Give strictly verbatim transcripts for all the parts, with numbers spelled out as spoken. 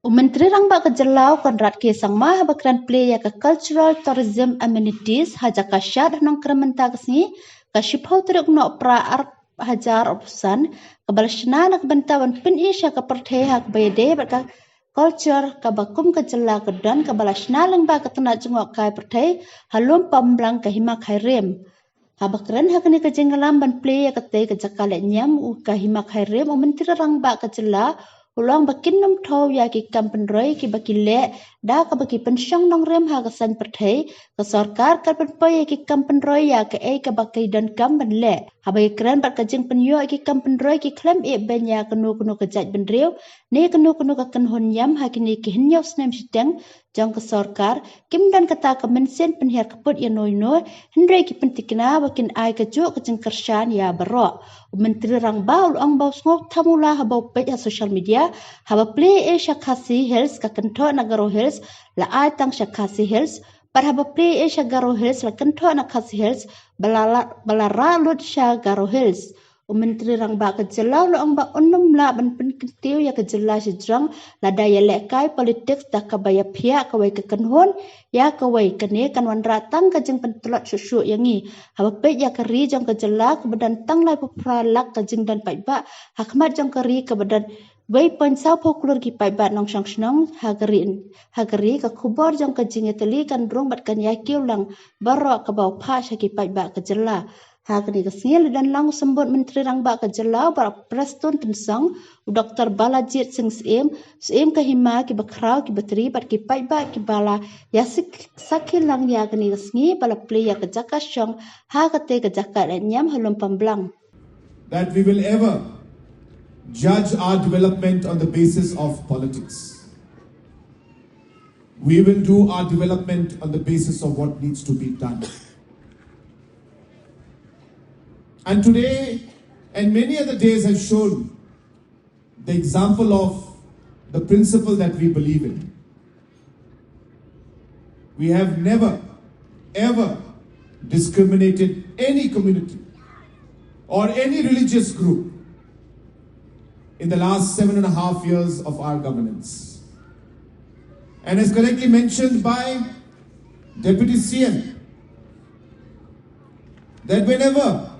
U Myntri Rangbah ka Jylla u Conrad K Sangma haba kren plie ïa ka Cultural Tourism Amenities ha jaka shad ha Nongkrem mynta ka sngi, ka shiphew tarik u Nohprah ar hajar arphew san, kaba la shna na ka bynta ban pyni sha ka pyrthei ha kaba ïadei bad ka culture kaba kum ka jylla ka don, kaba la shna lyngba ka tnat jngohkai pyrthei ha Lum Pamblang, ka Hima Khyrim. Haba kren ha kane ka jingïalam ban plie ïa katei ka jaka leh niam u ka Hima Khyrim, u Myntri Rangbah ka Jylla u la ong ba kin nym thew ïa ki kam pynroi kiba ki leh da kaba ki pynshong nongrim ha ka saiñ pyrthei, ka sorkar kan pynpoi ïa ki kam pynroi ïa kaei kaba ki donkam ban leh. Haba ïakren bad ka jingpynïoh ïa ki kam pynroi, ki khlem ïeh beiñ ïa kano kano ka jaitbynriew ne kano kano ka kynhun niam ha kine ki hynñiew snem shiteng jong ka sorkar, kim don kata ka mynsiem pynhiar kyput ïano ïano, hynrei ki pyntikna ba kin ai kajuh ka jingkyrshan ïa baroh. U Myntri Rangbah u la ong ba u sngewthuh u la haba u peit ha social media, haba plie ei sha Khasi Hills ka kynthoh na Garo Hills, la ai tang sha Khasi Hills, bad haba plie ei sha Garo Hills la kynthoh na Khasi Hills, ba la, ba la rah lut sha Garo Hills. U Myntri Rangbah ka Jylla u la ong ba un nym lah ban pynkyntiew ïa ka jylla shajrong lada ïalehkai politics da kaba ïaphiah kawei ka kynhun ïa kawei. Kane kan wanrah tang ka jingpyntlot shuh shuh ïa ngi. Haba peit ïa ka ri jong ka jylla kaba don tang laiphew phra lak ka jingdon paidbah, ha khmat jong ka ri kaba don wei point saw phew klur ki paidbah nongshong shnong ha ka ri, ha ka ri, ka khubor jong ka jingïatylli kan rung bad kan ïa kiew lang baroh kaba u phah sha ki paidbah ka jylla. Ha kane ka sngi la don lang u Symbud Myntri Rangbah ka Jylla u Bah Prestone Tynsong, u Doktor Balajied Singh Syiem, Syiem ka Hima, kiba khraw, kiba tri bad ki paidbah kiba la ïa sik-, sakhi lang ïa kane ka sngi ba la plie ïa ka jaka shong ha katei ka jaka leh niam ha Lum Pamblang. That we will ever judge our development on the basis of politics. We will do our development on the basis of what needs to be done. And today, and many other days have shown the example of the principle that we believe in. We have never, ever discriminated any community or any religious group in the last seven and a half years of our governance. And as correctly mentioned by Deputy C M, that whenever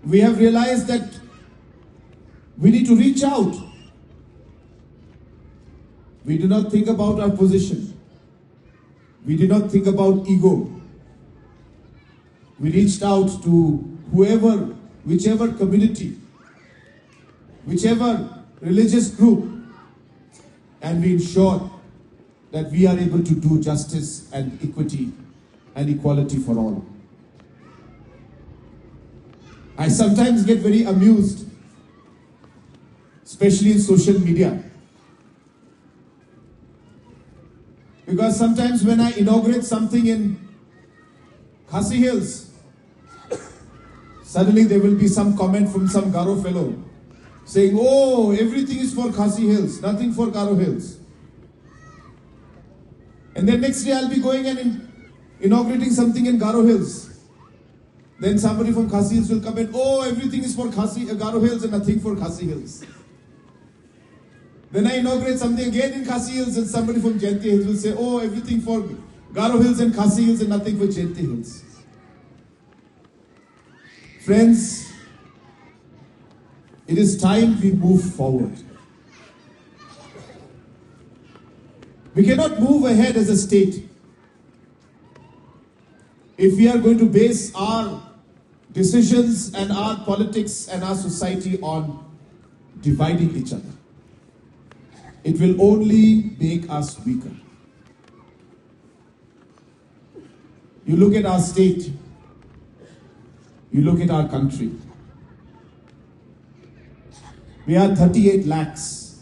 we have realized that we need to reach out, we do not think about our position. We do not think about ego. We reached out to whoever, whichever community, whichever religious group, and we ensured that we are able to do justice and equity and equality for all. I sometimes get very amused, especially in social media, because sometimes when I inaugurate something in Khasi Hills, suddenly there will be some comment from some Garo fellow saying, "Oh, everything is for Khasi Hills, nothing for Garo Hills." And then next day I'll be going and in- inaugurating something in Garo Hills. Then somebody from Khasi Hills will comment, "Oh, everything is for Khasi, uh, Garo Hills and nothing for Khasi Hills." Then I inaugurate something again in Khasi Hills, and somebody from Jaintia Hills will say, "Oh, everything for Garo Hills and Khasi Hills and nothing for Jaintia Hills." Friends, it is time we move forward. We cannot move ahead as a state if we are going to base our decisions and our politics and our society on dividing each other. It will only make us weaker. You look at our state, you look at our country. We are thirty-eight lakhs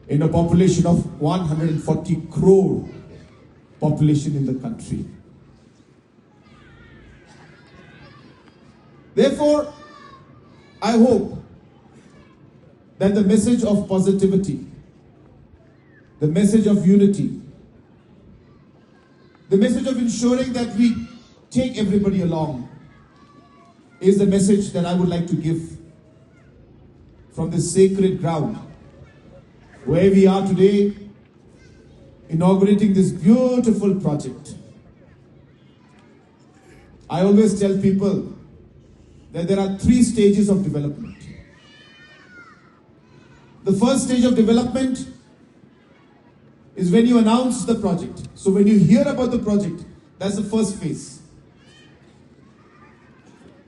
in a population of one hundred forty crore population in the country. Therefore, I hope that the message of positivity, the message of unity, the message of ensuring that we take everybody along is the message that I would like to give from this sacred ground, Where we are today, inaugurating this beautiful project, I always tell people that there are three stages of development. The first stage of development is when you announce the project. So when you hear about the project, that's the first phase.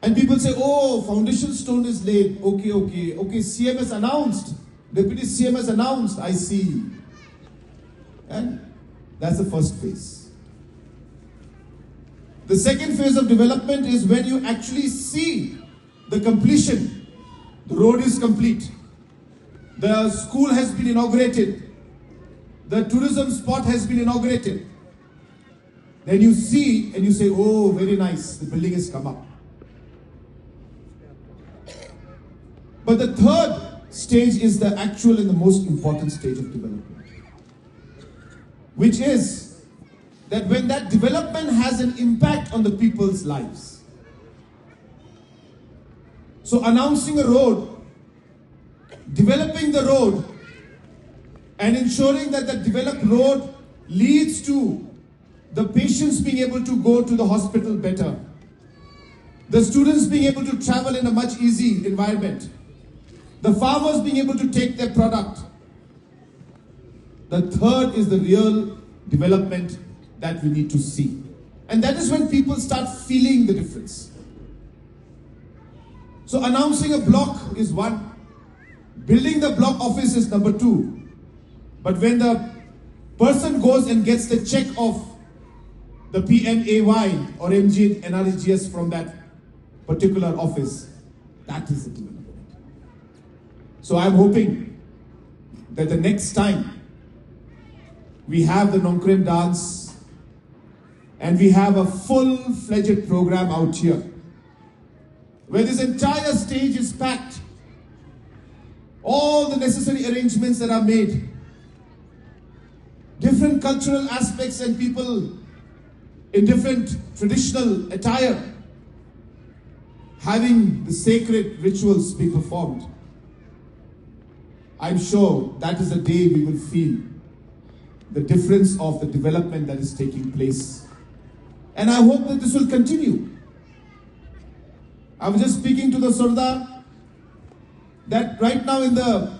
And people say, "Oh, foundation stone is laid. Okay, okay, okay, C M has announced. Deputy C M has announced. I see." And that's the first phase. The second phase of development is when you actually see the completion. The road is complete. The school has been inaugurated. The tourism spot has been inaugurated. Then you see and you say, "Oh, very nice, the building has come up." But the third stage is the actual and the most important stage of development, which is that when that development has an impact on the people's lives. So announcing a road, developing the road, and ensuring that the developed road leads to the patients being able to go to the hospital better, the students being able to travel in a much easy environment, the farmers being able to take their product. The third is the real development that we need to see. And that is when people start feeling the difference. So announcing a block is one, building the block office is number two. But when the person goes and gets the check of the P M A Y or M G N R E G S from that particular office, that is the development. So I'm hoping that the next time we have the Nongkrem dance and we have a full-fledged program out here, where this entire stage is packed, all the necessary arrangements that are made, different cultural aspects and people in different traditional attire having the sacred rituals be performed. I'm sure that is the day we will feel the difference of the development that is taking place. And I hope that this will continue. I was just speaking to the Sardar that right now in the,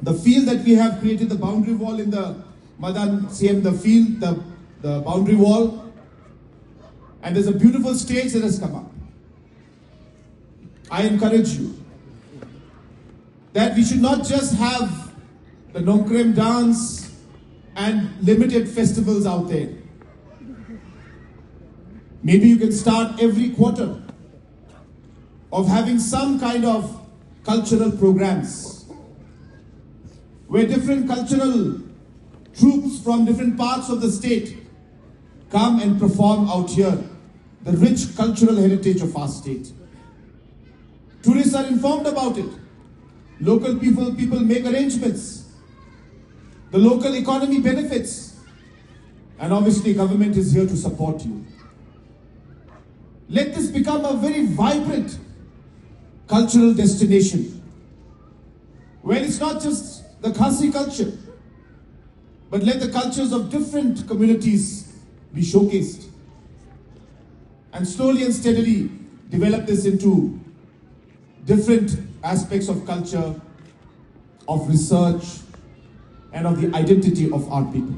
the field that we have created, the boundary wall in the Madan C M, the field, the, the boundary wall, and there's a beautiful stage that has come up. I encourage you that we should not just have the Nongkrem dance and limited festivals out there. Maybe you can start every quarter of having some kind of cultural programs where different cultural troupes from different parts of the state come and perform out here, the rich cultural heritage of our state. Tourists are informed about it. Local people, people make arrangements. The local economy benefits. And obviously, government is here to support you. Let this become a very vibrant cultural destination where it's not just the Khasi culture, but let the cultures of different communities be showcased. And slowly and steadily develop this into different aspects of culture, of research, and of the identity of our people.